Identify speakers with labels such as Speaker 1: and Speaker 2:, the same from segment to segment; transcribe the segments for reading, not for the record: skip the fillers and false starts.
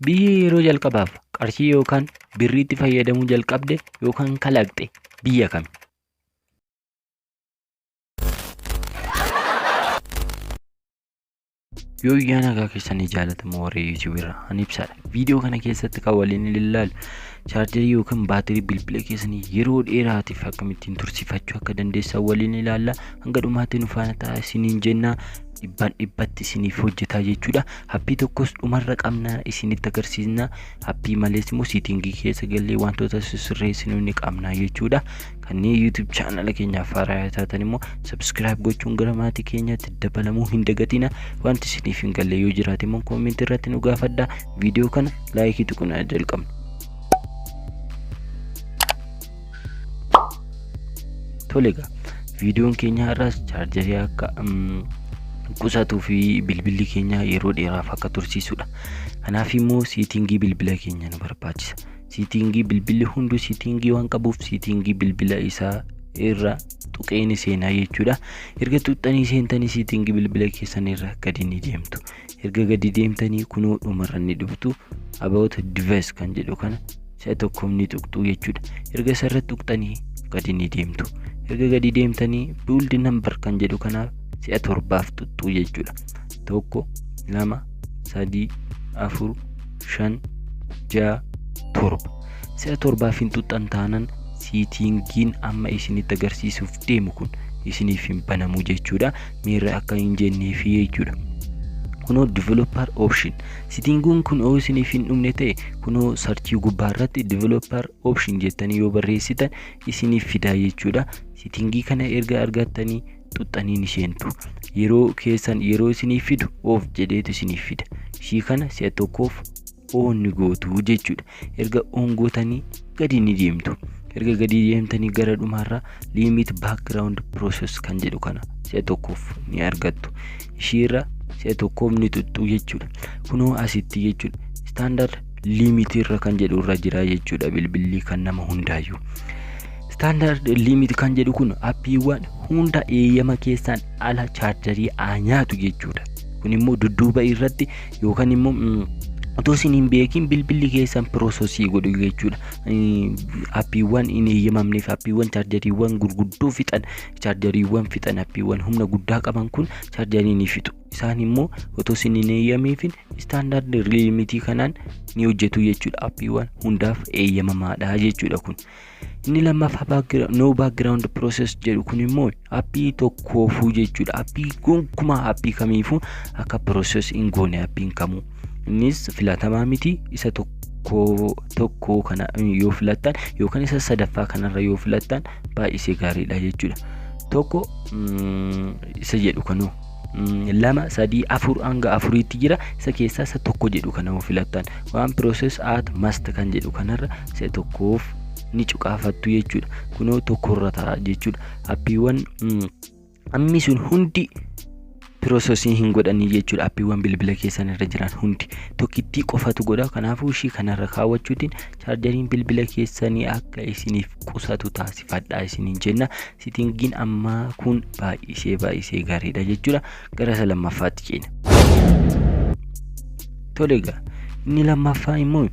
Speaker 1: Biyyi yeroo jalqabaaf qarshii yookaan birriitti fayyadamuu jalqabde yookaan kalaqxe biyya kami? Yoo iyyaa nagaa keessanii jaalatamoo warra YouTube irraa ani ibsaadha. Viidiyoo kana keessatti kan waliin ilaalu chaarjarii yookaan baatirii bilbila keessanii yeroo dheeraatiif akkamittiin tursiifachuu akka dandeessan waliin ilaalla. Hanga dhumaatti nu faana ta'aa isiniin jenna. Dhibbaan dhibbatti isiniif hojjetaa jechuudha. Happii tokkos dhumarra qabna isinitti agarsiisna. Happii malees immoo siitingii keessa gallee wantoota sisirreessinu ni qabna jechuudha. Kanneen YouTube chaanala keenyaaf haaraa taatan immoo subscribe gochuun gara maatii keenyaatti dabalamuu hin dagatina. Wanti isiniif hin galle yoo jiraate immoo koomentii irratti nu gaafadhaa. Viidiyoo kana laayikii tuquun jalqabna. Tole egaa viidiyoon keenya har'aas chaarjarii akka qusatuu fi bilbilli keenya yeroo dheeraaf akka tursiisudha. Kanaaf immoo siitingii bilbila keenya nu barbaachisa. Siitingii bilbilli hunduu siitingii waan qabuuf siitingii bilbila isaa irra tuqee ni seenaa jechuudha. Erga tuqxanii seentanii siitingii bilbila keessan irra gadi ni deemtu. Erga gadi deemtanii kunoo dhumarra ni dhuftu. About device kan jedhu kana si'a tokkoof ni tuqxu jechuudha. Erga isarra tuqxanii gadi ni deemtu. Erga gadi deemtanii build number kan jedhu kanaaf si'a torbaaf tuqxu jechuudha. 1, 2, 3, 4, 5, 6, 7. Si'a torbaaf hin tuqxan taanan siitingiin amma isinitti agarsiisuuf deemu kun isiniif hin banamu jechuudha. Miirra akka hin jenneefi jechuudha. Kunoo developer option. Sitinguun kun yoo isiniif hin dhumne ta'e kunoo sarchii gubbaa irratti developer option jettanii yoo barreessitan isiniif fidaa jechuudha. Sitingii kana erga argattanii xuxxanii ni seentu. Yeroo keessan yeroo isiniif fidu off jedheetu isiniif fida. Ishii kana si'a tokkoof on ni gootu jechuudha. Erga on gootanii gadi ni deemtu. Erga gadi deemtanii gara dhumaarraa limit background process kan jedhu kana si'a tokkoof ni argattu. Ishiirra si'a tokkoof ni xuxxu jechuudha. Kunoo asitti jechuudha. Standard limit irra kan jedhu irra jira jechuudha bilbilli kan nama hundaayyuu. Standard limit kan jedhu kun appiiwwan hunda eeyyama keessaan ala chaarjarii haa nyaatu jechuudha. Kun immoo dudduuba irratti yookaan immoo otoo isin hin beekin bilbilli keessan piroosesii godhu jechuudha. Appiiwwan hin eeyyamamneef appiiwwan chaarjariiwwan gurguddoo fixan chaarjariiwwan fixan appiiwwan humna guddaa qaban kun chaarjarii ni fixu. Isaan immoo otoo isin hin eeyyamiifin istaandaard limitii kanaan ni hojjetu jechuudha. Appiiwwan hundaaf eeyyamamaadha jechuudha kun. Inni lammaffaa no background process jedhu kun immoo appii tokkoofuu jechuudha. Appii gonkumaa appii kamiifuu akka process hin goone appiin kamuu. Innis filatamaa miti isa tokko kana yoo filattan yookaan isa sadaffaa kanarra yoo filattan baay'isee gaariidha jechuudha. Tokko isa jedhu kanuu 2, 3, 4 hanga afuriitti jira. Isa keessaa isa tokko jedhu kana yoo filattan waan process at must kan jedhu kanarra isa tokkoof ni cuqaafattu jechuudha. Kunoo tokkorra ta'a jechuudha. Appiiwwan ammi sun hundi piroosesii hin godhanii jechuudha. Appiiwwan bilbila keessan irra jiran hundi tokkittii qofatu godha. Kanaafuu ishii kanarra kaawwachuutiin chaarjariin bilbila keessanii akka isiniif qusatu taasifadhaa isiniin jenna. Sitingiin ammaa kun baay'isee baay'isee gaariidha jechuudha. Gara isa lammaffaatti ceena. Tole egaa inni lammaffaa immoo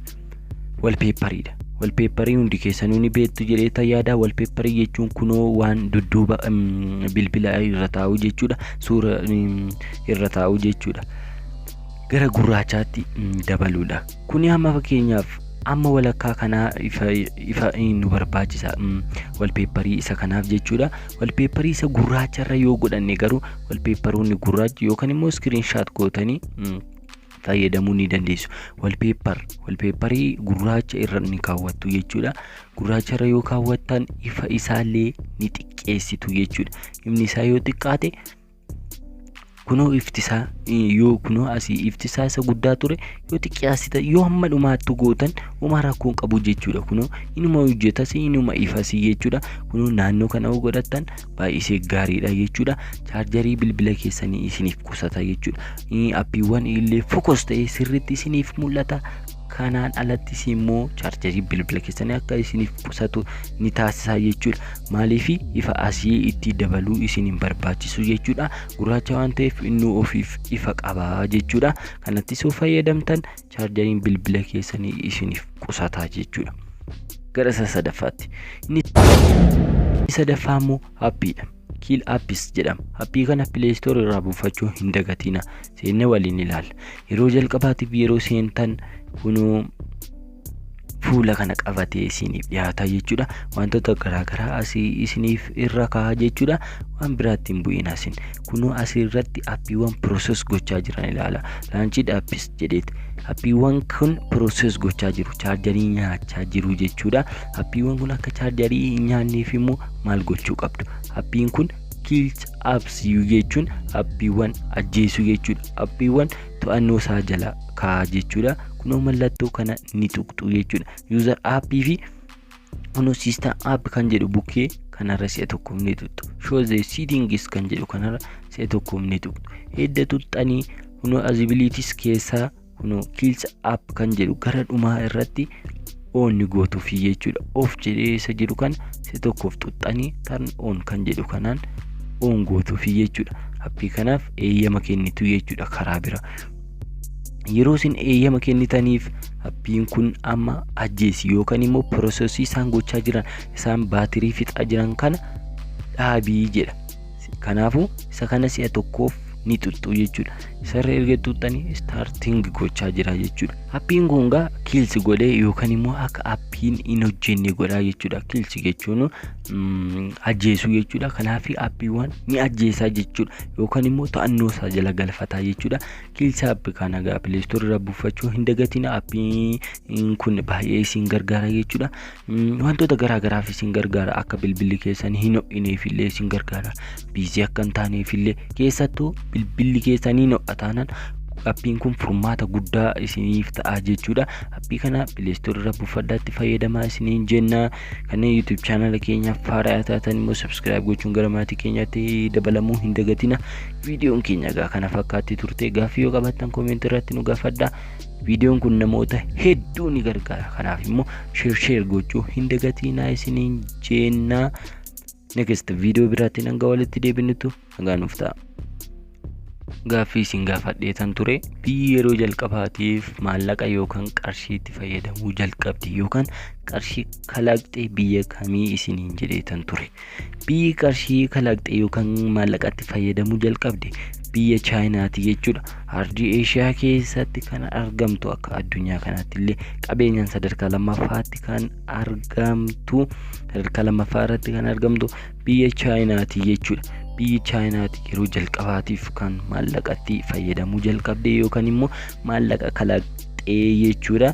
Speaker 1: walpeeppariidha. Walpeepparii hundi keessanuu ni beektu jedhee yaada. Walpeepparii jechuun kunoo waan dudduuba bilbila irra taa'u jechuudha. Suura irra taa'u jechuudha. Gara gurraachaatti dabaluudha. Kuni amma fakkeenyaaf amma walakkaa kanaa ifa ifa nu barbaachisa walpeepparii isa kanaaf jechuudha. Walpeepparii isa gurraacharra yoo godhanne garuu walpeepparoonni gurraachi yookaan immoo iskiriinshaat gootanii fayyadamuu ni dandeessu. Walpeepparii gurraacha irra ni kaawwattu jechuudha. Gurraacha irra yoo kaawwattan ifa isaallee ni xiqqeessitu jechuudha. Ifni isaa yoo xiqqaate kunoo ifti isaa yoo kunoo asii ifti isaa isa guddaa ture yoo xiqqeessitan yoo hamma dhumaattu gootan homaa rakkoo hin qabu jechuudha. Kunoo inuma hojjetas inuma ifasii jechuudha. Kunoo naannoo kana yoo godhattan baay'isee gaariidha jechuudha. Chaarjarii bilbila keessanii isiniif qusata jechuudha. Appiiwwan illee focus ta'ee sirriitti isiniif mul'ata. Kanaan alattis immoo chaarjarii bilbila keessanii akka isiniif qusatu ni taasisa jechuudha. Maaliif ifa asii itti dabaluu isin hin barbaachisu jechuudha. Gurraacha waan ta'eef inni ofiif ifa qaba jechuudha. Kanattis yoo fayyadamtan chaarjariin bilbila keessanii isiniif qusata jechuudha. Gara isa sadaffaatti. Inni sadaffaa immoo appiidha. Kill Apps jedhama. Appii kana Play Store irraa buufachuu hin dagatina. Seennee waliin ilaalla. Yeroo jalqabaatiif yeroo seentan kunoo fuula kana qabatee isiniif dhiyaata jechuudha. Wantoota garaagaraa asii isiniif irra kaa'a jechuudha. Waan biraatti hin bu'in asin. Kunoo asirratti appiiwwan process gochaa jiran ilaala. Launched apps jedheeti. Appiiwwan kun process gochaa jiru. Chaarjarii nyaachaa jiru jechuudha. Appiiwwan kun akka chaarjarii hin nyaanneef immoo maal gochuu qabdu? Appiin kun kill apps jechuun appiiwwan ajjeesuu jechuudha. Appiiwwan to'annoo isaa jala kaa'a jechuudha. Kunoo mallattoo kana ni tuqxu jechuudha. User appii fi kunoo system app kan jedhu bukkee kanarra si'a tokkoof ni tuqxu. Show the settings kan jedhu kanarra si'a tokkoof ni tuqxu. Edda tuqxanii kunoo accessibilities keessaa kunoo kill app kan jedhu gara dhumaa irratti on ni gootuufi jechuudha. Off jedhee isa jiru kana si'a tokkoof tuqxanii turn on kan jedhu kanaan on gootuufi jechuudha. Appii kanaaf eeyyama kennitu jechuudha karaa bira. Yeroo isin eeyyama kennitaniif appiin kun amma ajjeesi yookaan immoo processii isaan gochaa jiran, isaan baatirii fixaa jiran kana dhaabii jedha. Kanaafuu isa kana si'a tokkoof ni xuxxu jechuudha. Isarra erga xuxxanii starting gochaa jira jechuudha. Appiin kun gaa kills godhee yookaan immoo akka appiin hin hojjenne godhaa jechuudha. Kills jechuun ajjeesuu jechuudha. Kanaaf appiiwwan ni ajjeesaa jechuudha. Yookaan immoo to'annoo isaa jala galfataa jechuudha. Kills app kana gaa Play Store irraa buufachuu hin dagatina. Appiin kun baay'ee isin gargaara jechuudha. Wantoota garaa garaaf isin gargaara. Akka bilbilli keessan hin ho'ineef illee isin gargaara. Busy akka hin taaneef illee, keessattuu bilbilli keessanii hin ho'a taanaan appiin kun furmaata guddaa isiniif ta'a jechuudha. Appii kana Play Store irraa buufadhaatti fayyadamaa isiniin jenna. Kanneen YouTube channela keenyaaf haaraa taatan immoo subscribe gochuun gara maatii keenyaatti dabalamuu hin dagatina. Viidiyoon keenya egaa kana fakkaatti turte. Gaaffii yoo qabaattan commentii irratti nu gaafadhaa. Viidiyoon kun namoota hedduu ni gargaara. Kanaaf immoo share share gochuu hin dagatinaa isiniin jenna. Next viidiyoo biraatti hanga walitti deebinutu nagaa nuuf ta'a. Gaaffii isin gaafadheetan ture: biyyi yeroo jalqabaatiif maallaqa yookaan qarshiitti fayyadamuu jalqabdi yookaan qarshii kalaqxe biyya kamii isiniin jedheetan ture. Biyyi qarshii kalaqxe yookaan maallaqatti fayyadamuu jalqabde biyya Chaayinaati jechuudha. Ardii Eeshiyaa keessatti kan argamtu, akka addunyaa kanaatti illee qabeenyaan sadarkaa lammaffaatti kan argamtu, sadarkaa lammaffaa irratti kan argamtu biyya Chaayinaati jechuudha. Biyyi Chaayinaati yeroo jalqabaatiif kan maallaqatti fayyadamuu jalqabde yookaan immoo maallaqa kalaqxee jechuudha.